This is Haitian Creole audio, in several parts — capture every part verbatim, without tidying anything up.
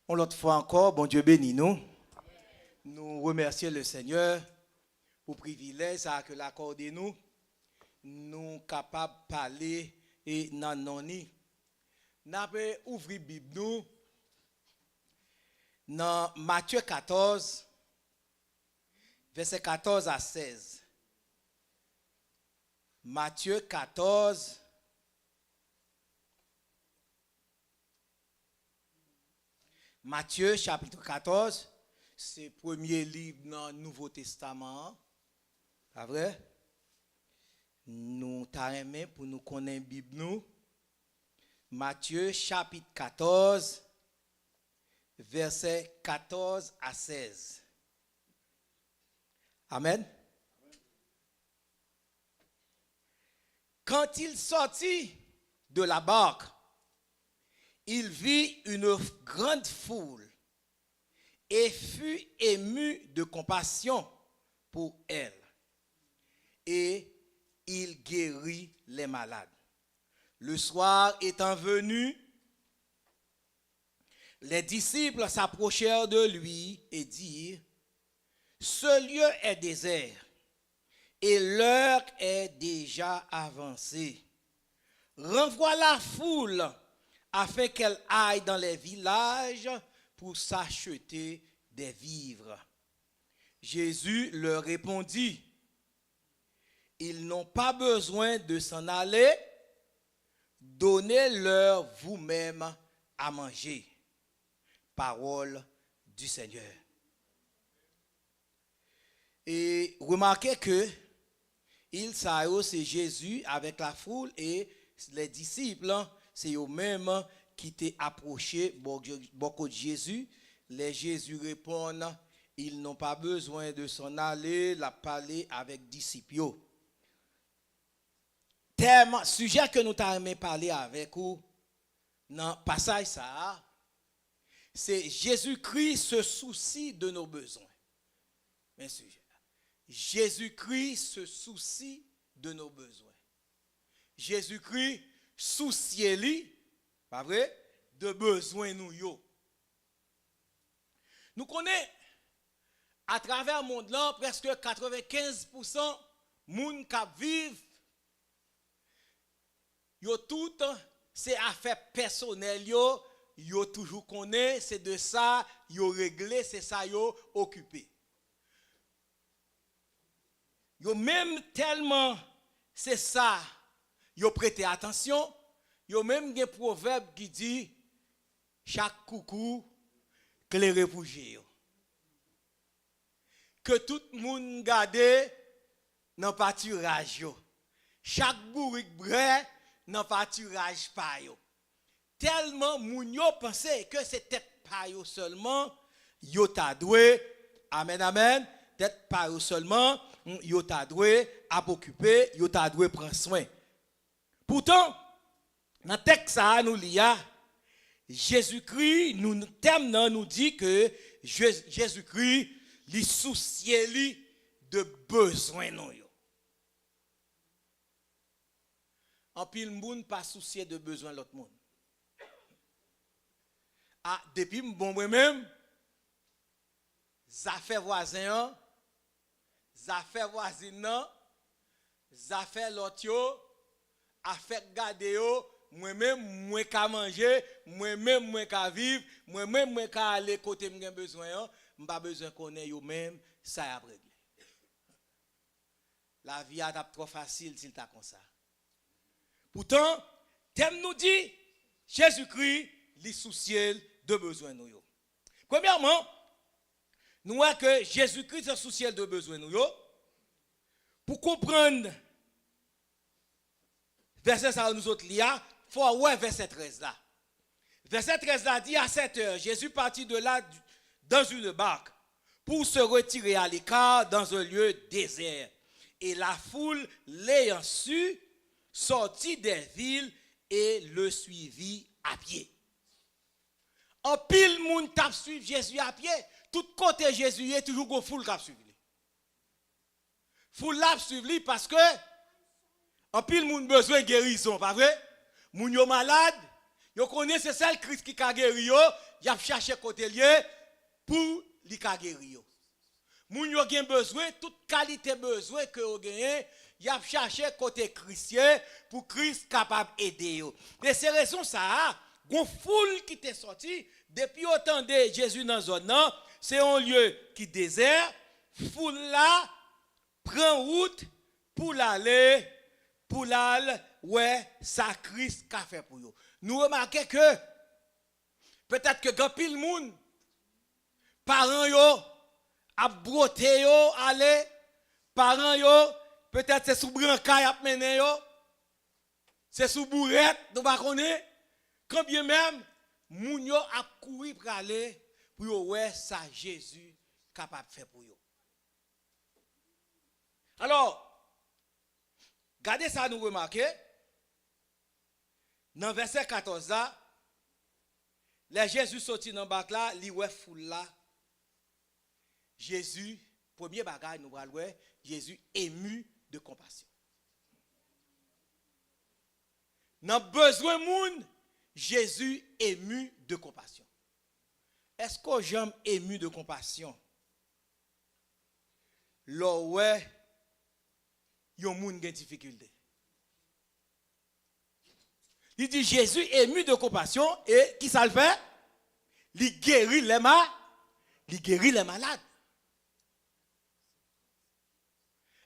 Yon lòt fwa ankò, Bondye beni nou. Nou remèsye le Senyè pou privilèj sa a ke l akòde nou. Nou kapab pale e nan non ni. N ap ouvri Bib nou nan Matye katòz, vèsè katòz a sèz. Matye katòz, Matye chapit katòz, se premye liv nan Nouvo Testaman an. Pa vre? Nou ta renmen pou nou konnen Bib nou. Matye chapit katòz, vèsè katòz a sèz. Amèn. Quand il sortit de la barque, il vit une grande foule et fut ému de compassion pour elle. Et il guérit les malades. Le soir étant venu, les disciples s'approchèrent de lui et dirent, ce lieu est désert et l'heure est déjà avancée. Renvoie la foule afin qu'elle aille dans les villages pour s'acheter des vivres. Jésus leur répondit, ils n'ont pas besoin de s'en aller, donnez-leur vous-même à manger. Parole du Seigneur. E remake ke il sa yo se Jezi avèk lafoul e lè disip, se yo menm ki te apwoche bò, bò kot Jezi. Lè Jezi reponn, ils n'ont pas besoin de s'en aller, l ap pale avèk disip yo. Tèm, sijè ke nou ta renmen pale avèk ou nan pasaj sa a, se Jésus-Christ se soucie de nos besoins. Men sijè a. Jésus-Christ se soucie de nos besoins. Jezikri sousye li, pa vre, de bezwen nou yo. Nou konnen, atravè mond lan, prèske katrevenkenz pousan moun k ap viv, yo tout, se afè pèsonèl yo, yo toujou konnen, se de sa yo regle, se sa yo okipe. Yo menm tèlman se sa yo prete atansyon, yo menm gen pwovèb ki di, chak koukou klere pou je yo. Ke tout moun gade nan patiraj yo. Chak bourik bwè nan patiraj pa yo. Tèlman moun yo panse ke se tèt pa yo sèlman yo ta dwe, amèn, amèn, tèt pa yo sèlman, mm, yo ta dwe ap okipe, yo ta dwe pran swen. Poutan, nan tèks sa a nou li a, Jezikri, nou, tèm nan nou di ke Je-, Jezikri, li sousye li de bezwen nou yo. Anpil moun pa sousye de bezwen lòt moun. A, depi m bon mwen menm, zafè vwazen an, zafè vwazin nan, zafè lòt yo, afè k gade yo, mwen menm, mwen ka manje, mwen menm, mwen ka viv, mwen menm, mwen ka ale kote m gen bezwen an, m pa bezwen konnen yo menm, sa y ap regle. Lavi a t ap twò fasil si l ta konsa. Poutan, tèm nou di, Jezikri, li sousye l de bezwen nou yo. Premyèman, nou wè ke Jezikri te sousye l de bezwen nou yo. Pou konprann vèsè sa yo nou sot li a, fò w wè vèsè trèz la. Vèsè trèz la di, à cette heure, Jésus partit de là dans une barque pour se retirer à l'écart dans un lieu désert. Et la foule, l'ayant su, sortit des villes et le suivit à pied. Anpil moun t ap swiv Jezi a pye. Tout kote Jezi ye, toujou gon foul k ap swiv li. Foul la ap swiv li paske anpil moun bezwen gerizon, pa vre? Moun yo malad, Yo konnen se sèl Kris ki ka geri yo, y ap chache kote l ye pou li ka geri yo. Moun yo gen bezwen, tout kalite bezwen ke yo genyen, y ap chache kote Kris ye pou Kris kapab ede yo. E se rezon sa a, gon foul ki te sòti, depi yo tande Jezi nan zòn nan, se yon lye ki dezè, foul la pran wout pou l ale, pou l al wè sa Kris ka fè pou yo. Nou remake ke petèt ke gen anpil moun, paran yo ap bwote yo ale, paran yo, petèt se sou branka y ap mennen yo, se sou bourèt, nou pa konnen, kanbyenmenm moun yo ap kouri prale pou yo wè sa Jezi kapab fè pou yo. Alò, gade sa nou remake. Nan vèsè katòz la, lè Jezi soti nan bak la, li wè foul la. Jezi, premye bagay nou pral wè, Jezi ému de compassion. Nan bezwen moun, Jezi ému de compassion. Èske w janm ému de compassion lè w wè yon moun gen difikilte? Li di, Jezi ému de compassion, e ki sa l fè? Li geri lè ma, li geri lè malad.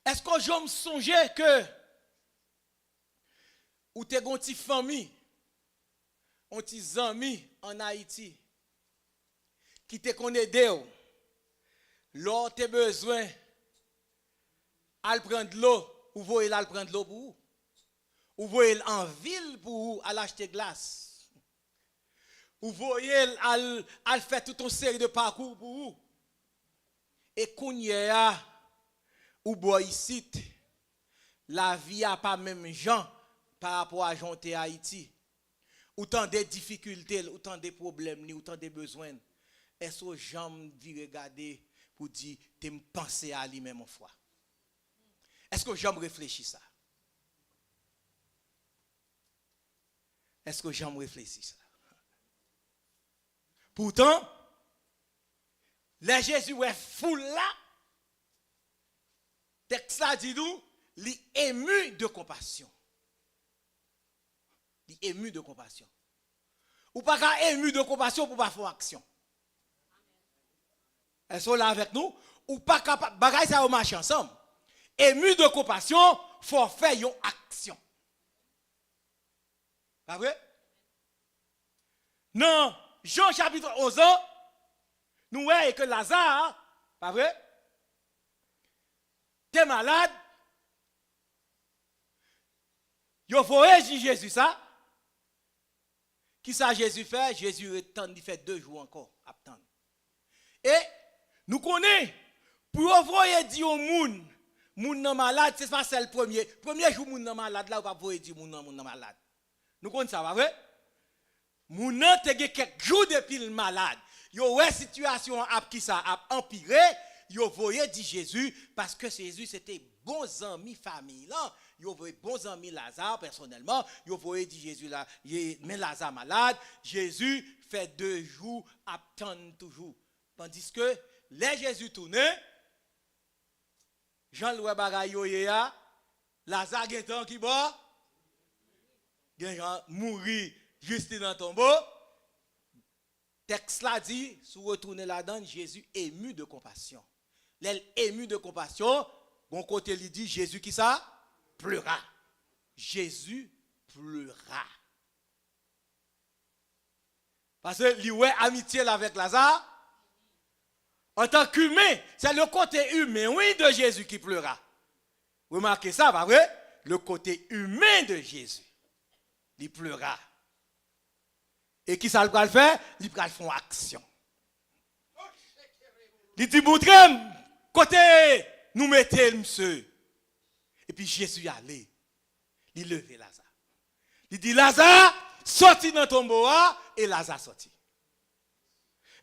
Èske w janm sonje ke ou te gon ti fanmi, yon ti zanmi ann Ayiti ki te konn ede w lè w te bezwen al pran dlo, ou voye l al pran dlo pou ou. Ou voye l an vil pou ou al achte glas. Ou voye l al, al fè tout yon seri de pakou pou ou. E kounye a, ou bò isit, lavi a pa menm jan pa rapò a jan w te Ayiti. Ou tande difikilte l, ou tande pwoblèm li, ou tande bezwen l. Èske w janm vire gade pou di, te m panse a li menm yon fwa? Èske w janm reflechi sa? Èske w janm reflechi sa? Poutan, lè Jezi wè foul la, tèks la di nou, li ému de compassion. Li ému de compassion. Ou pa ka ému de compassion pou w pa fè yon aksyon. Èske w la avèk nou? Ou pa kapab, bagay sa yo mache ansanm. Ému de compassion, fò w fè yon aksyon. Pa vre? Nan Jan chapit onz lan, nou wè ke Laza, pa vre, te malad, yo voye di Jezi sa. Ki sa Jezi fè? Jezi ret tann, li fè de jou ankò ap tann. E nou konnen, pou yo voye di yon moun, moun nan malad, se pa sèl premye, premye jou moun nan malad la, yo p ap voye di moun nan, moun nan malad. Nou konn sa, pa vre? Moun nan te gen kèk jou depi l malad. Yo wè sitiyasyon an ap ki sa, ap anpire, yo voye di Jezi, paske Jezi se te bon zanmi fanmi lan. Yo voye bon zanmi Laza pèsonèlman, yo voye di Jezi la, ye, men Laza malad, Jezi fè de jou ap tann toujou. Tandiske lè Jezi tounen, jan l wè bagay yo ye a, Laza gentan ki bò? Gentan mouri jis li nan tonbo. Tèks la di, si w retounen ladan l, Jezi ému de compassion. Lè l ému de compassion, gon kote li di, Jezi ki sa? Pleura. Jezi pleura. Paske li wè amitye l avèk Laza. Antan k imen, se le kote imen, wi, de Jezi ki pleura. Remake sa, pa vre? Le kote imen de Jezi. Li pleura. E ki sa l pral fè? Li pral fè yon aksyon. Li di, montre m kote nou mete l, msye. Epi Jezi ale. Li leve Laza. Li di, Laza, sòti nan tonbo a, e Laza sòti.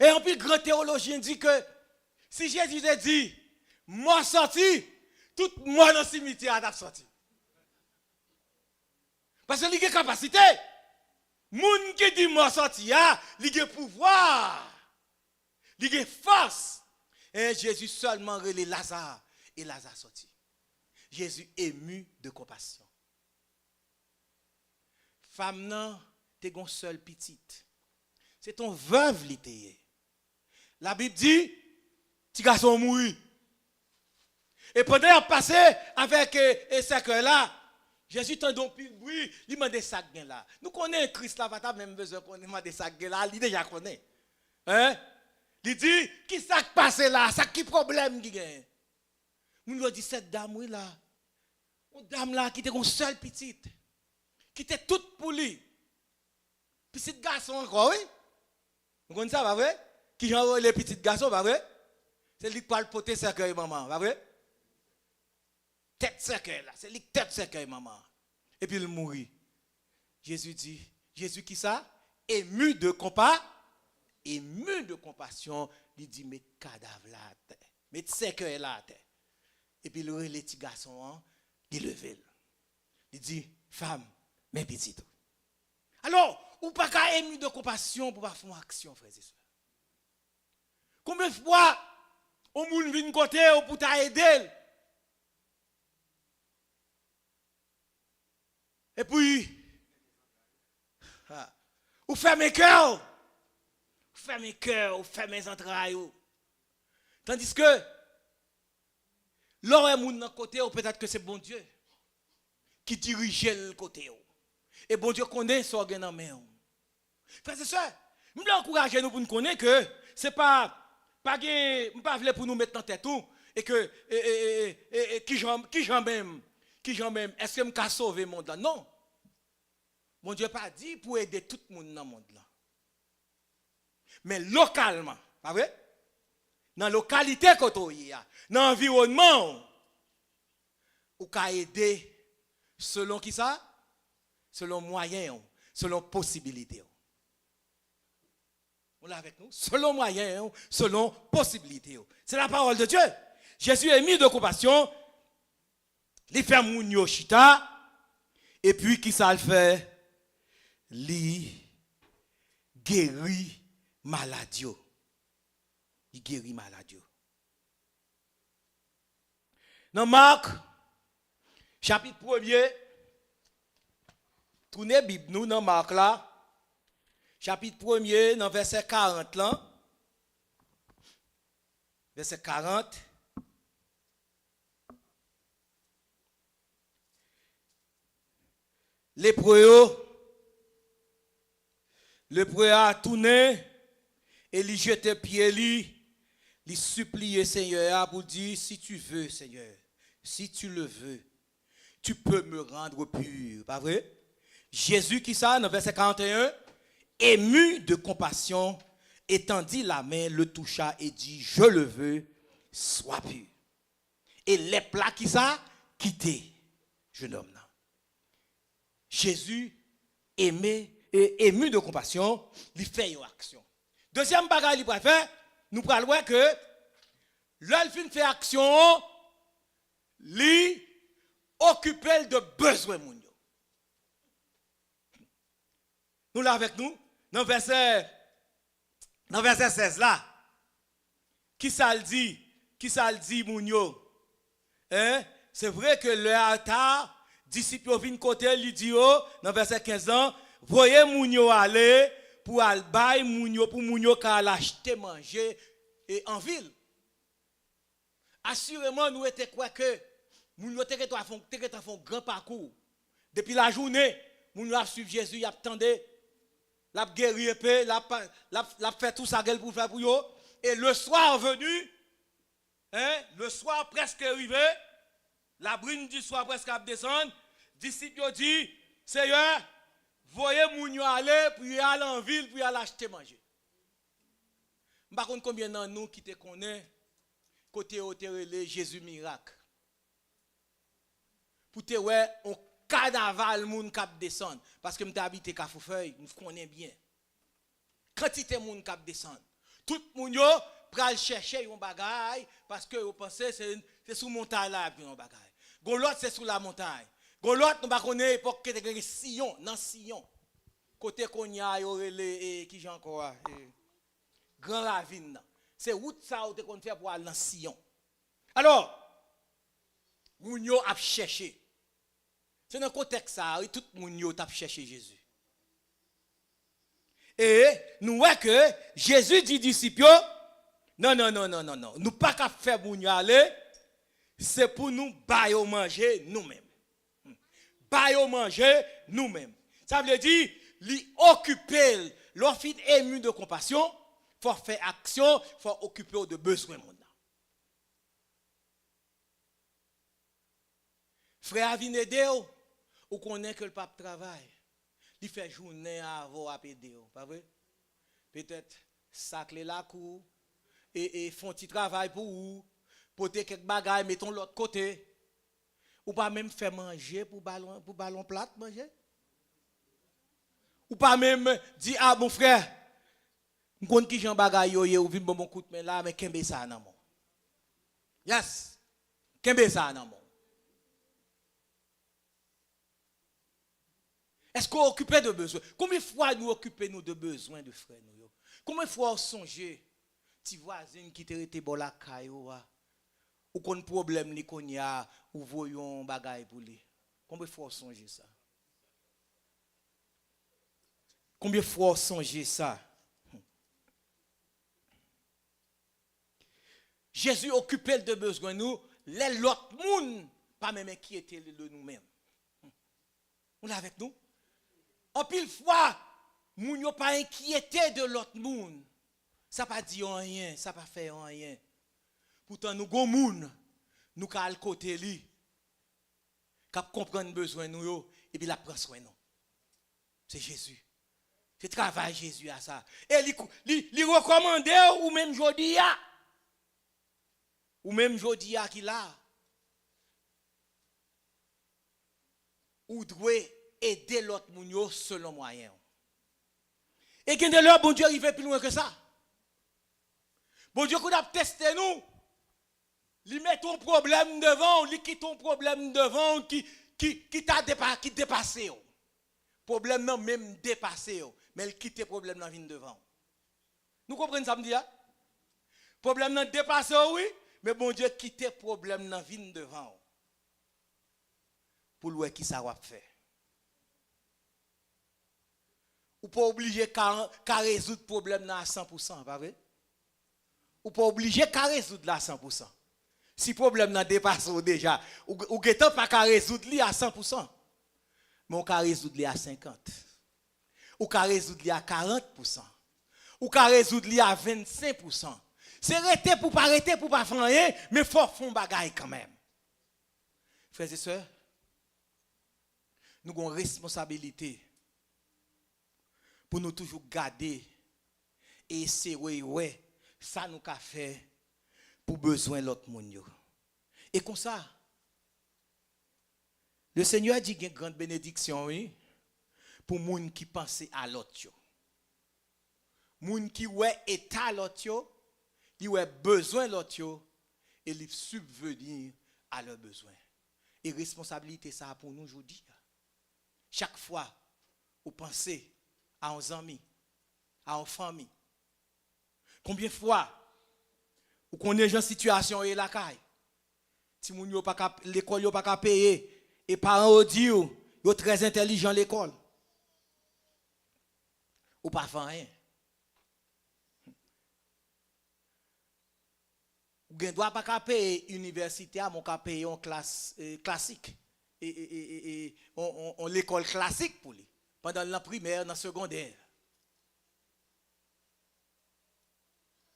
E anpil gran teyolojyen di ke si Jezi te di, mò sòti, tout mò nan simityè a t ap sòti. Paske li gen kapasite. Moun ki di mò sòti a, li gen pouvwa. Li gen fòs. E Jezi sèlman rele Laza, e Laza sòti. Jezi ému de compassion. Fanm nan te gon sèl pitit. Se t on vèv li te ye. Labib di, ti gason an mouri. E pandan y ap pase avèk, e, e, sèkèy la, Jezi tande yon pil bri, li mande sa k gen la. Nou konnen Kris la pa ta menm bezwen konnen, mande sa k gen la, li deja konnen. Hein? Li di, ki sa k pase la? Sa ki pwoblèm ki genyen? Moun yo di, sèt dam wi la. Yon dam la ki te gon sèl pitit, ki te tout pou li. Pitit gason ankò, wi. Nou konn sa, pa vre? Kijan yo rele pitit gason, pa vre? Se li k pral pote sèkèy manman, pa vre? Tèt sèkèy la, se li k tèt sèkèy manman. Epi l mouri. Jezi di, Jezi ki sa? Ému de konpa, ému de konpasyon, li di, met kadav la atè, met sèkèy la atè. Epi l rele ti gason an, li leve l. Li di, fanm, men pitit ou. Alò, ou pa ka ému de konpasyon pou w pa fè yon aksyon, frè e sè. Konbyen fwa yon moun vin kote w pou ta ede l? Epi, ha, ou fèmen kè w, ou fèmen kè w, ou fèmen zantray ou. Tandiske, lè w wè moun nan kote w, petèt ke se Bondye ki dirije l kote w. E Bondye konnen sa w gen nan men w. Frè e sè, m vle ankouraje nou pou n konnen ke se pa, pa gen, m pa vle pou nou met nan tèt ou, e ke, e, e, e, e, e, kijan, kijan menm, kijan menm, èske m ka sove mond lan? Non. Bondye pa di pou ede tout moun nan mond lan. Men lokalman, pa vre? Nan lokalite kote w ye a, nan anviwònman w, ou ka ede selon ki sa? Selon mwayen w, selon posibilite w. Ou la avèk nou? Selon mwayen w, selon posibilite w. C'est la parole de Dieu. Jésus est mis de compassion. Li fè moun yo chita. Epi ki sa l fè? Li geri malad yo. Li geri malad yo. Nan Mak, chapit premye, tounen Bib nou nan Mak la, chapit premye, nan vèsè karant lan, vèsè karant, lepre yo, lepre a tounen e li jete pye li, li sipliye Senyè a pou di, si tu veux, Seigneur, si tu le veux, tu peux me rendre pur. Pa vre? Jezi ki sa nan vèsè karant e en, ému de compassion, étendit la main, le toucha et dit, je le veux, sois pur. E lèp la ki sa? Kite jennonm nan. Jezi eme, e, ému de konpasyon, li fè yon aksyon. Dezyèm bagay li pral fè, nou pral wè ke lè l fin fè aksyon an, li okipe l de bezwen moun yo. Nou la avèk nou? Nan vèsè, nan vèsè sèz la, kisa l di? Kisa l di moun yo? Hein? Se vre ke lè a ta, disip yo vin kote l, li di yo, nan vèsè kenz lan, voye moun yo ale pou al bay moun yo, pou moun yo ka al achte manje e an vil. Asireman, nou rete kwè ke moun yo te gentan fè, te gentan fè yon gran pakou. Depi lajounen, moun yo ap swiv Jezi, y ap tande, l ap geri epe, l ap, l ap, l ap fè tou sa gen l pou l fè pou yo. E le soir venu, hein, le soir prèske rive, labrin di swa prèske ap desann, disip yo di, Seyè, voye moun yo ale pou y al an vil, pou y al achte manje. M pa konn konbyen nan nou ki te konnen kote yo te rele Jezi Mirak. Pou te wè yon kanaval moun k ap desann. Paske m te abite Kafou Fèy, m konnen byen. Kantite moun k ap desann. Tout moun yo pral chèche yon bagay, paske yo panse se, se sou montay la y ap jwenn yon bagay. Gon lòt se sou lamontay. Gon lòt nou pa konnen epòk ki te gen Siyon, nan Siyon. Kote kounye a yo rele, e, kijan ankò a? E, Gran Ravin nan. Se wout sa ou te konn fè pou al nan Siyon. Alò, moun yo ap chèche. Se nan kontèks sa a, wi, tout moun yo t ap chèche Jezi. E nou wè ke Jezi di disip yo, non, non, non, non, non, non. Nou pa ka fè moun yo ale, se pou nou ba yo manje nou menm. Ba yo manje nou menm. Sa vle di, li okipe l. Lè w fin ému de compassion, fò w fè aksyon, fò w okipe w de bezwen moun nan. Frè a vin ede w, ou konnen ke l p ap travay. Li fè jounen an avè w ap ede w, pa vre? Petèt sakle lakou, e, e fè yon ti travay pou ou, pote kèk bagay, mete yon lòt kote. Ou pa menm fè manje pou ba l, pou ba l yon plat manje. Ou pa menm di, "A bon, frè, m konn kijan bagay yo ye, ou vin ban m yon kout men la, men kenbe sa nan men w." Yes. Kenbe sa nan men w. Èske w okipe de bezwen? Konbyen fwa nou okipe nou de bezwen de frè nou yo? Konbyen fwa w sonje ti vwazen ki te rete bò lakay ou a? Ou konn pwoblèm li kounye a, ou voye yon bagay pou li. Konbyen fwa w sonje sa? Konbyen fwa w sonje sa? Jezi okipe l de bezwen nou, lè lòt moun pa menm enkyete l de nou menm. Ou la avèk nou? Anpil fwa, moun yo pa enkyete de lòt moun. Sa pa di yo anyen, sa pa fè yo anyen. Poutan nou gon moun, nou ka al kote li, k ap konprann bezwen nou yo, epi l ap pran swen nou. Se Jezi. Se travay Jezi a sa. E li, li, li rekòmande w, ou menm jodi a. Ou menm jodi a ki la. Ou dwe ede lòt moun yo selon mwayen w. E gen de lè, Bondye rive pi lwen ke sa. Bondye kounye a ap teste nou. Li mete yon pwoblèm devan w, li kite yon pwoblèm devan w ki, ki, ki ta depa-, ki depase w. Pwoblèm nan menm depase w, men l kite pwoblèm nan vin devan w. Nou konprann sa m di a? Pwoblèm nan depase w, wi, men Bondye kite pwoblèm nan vin devan w. Pou l wè kisa w ap fè. Ou pa oblije ka, ka rezoud pwoblèm nan a san pou san, pa vre? Ou pa oblije ka rezoud l a san pou san. Si pwoblèm nan depase w deja, ou, ou gentan pa ka rezoud li a san pou san. Men w ka rezoud li a senkant. Ou ka rezoud li a karant pou san. Ou ka rezoud li a vennsenk pou san. Se rete pou pa rete, pou pa fè anyen, men fò w fè yon bagay kanmenm. Frè e sè, nou gen yon responsabilite pou nou toujou gade e eseye wè sa nou ka fè pou bezwen lòt moun yo. E konsa, le Senyè di gen grann benediksyon, wi, pou moun ki panse a lòt yo. Moun ki wè eta lòt yo, li wè bezwen lòt yo, e li subvenir a lè bezwen. E responsablite sa a pou nou jodi a. Chak fwa ou panse a yon zanmi, a yon fanmi, konbyen fwa ou konnen jan sitiyasyon yo ye lakay? Timoun yo pa ka, lekòl yo pa ka peye, e paran yo di w yo trè entèlijan lekòl. Ou pa fè anyen. Ou gen dwa pa ka peye inivèsite a, men w ka peye yon klas, eh, klasik. E, e, e, e, e, on, on, on lekòl klasik pou li. Pandan l nan primè, nan segondè.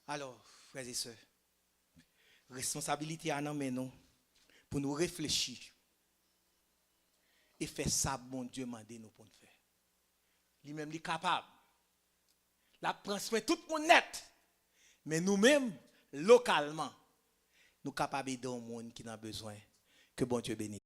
Alò, frè e sè, responsabilite a nan men nou pou nou reflechi e fè sa Bondye mande nou pou n fè. Li menm, li kapab. L ap pran swen tout moun nèt. Men nou menm, lokalman, nou kapab ede yon moun ki nan bezwen. Ke Bondye beni.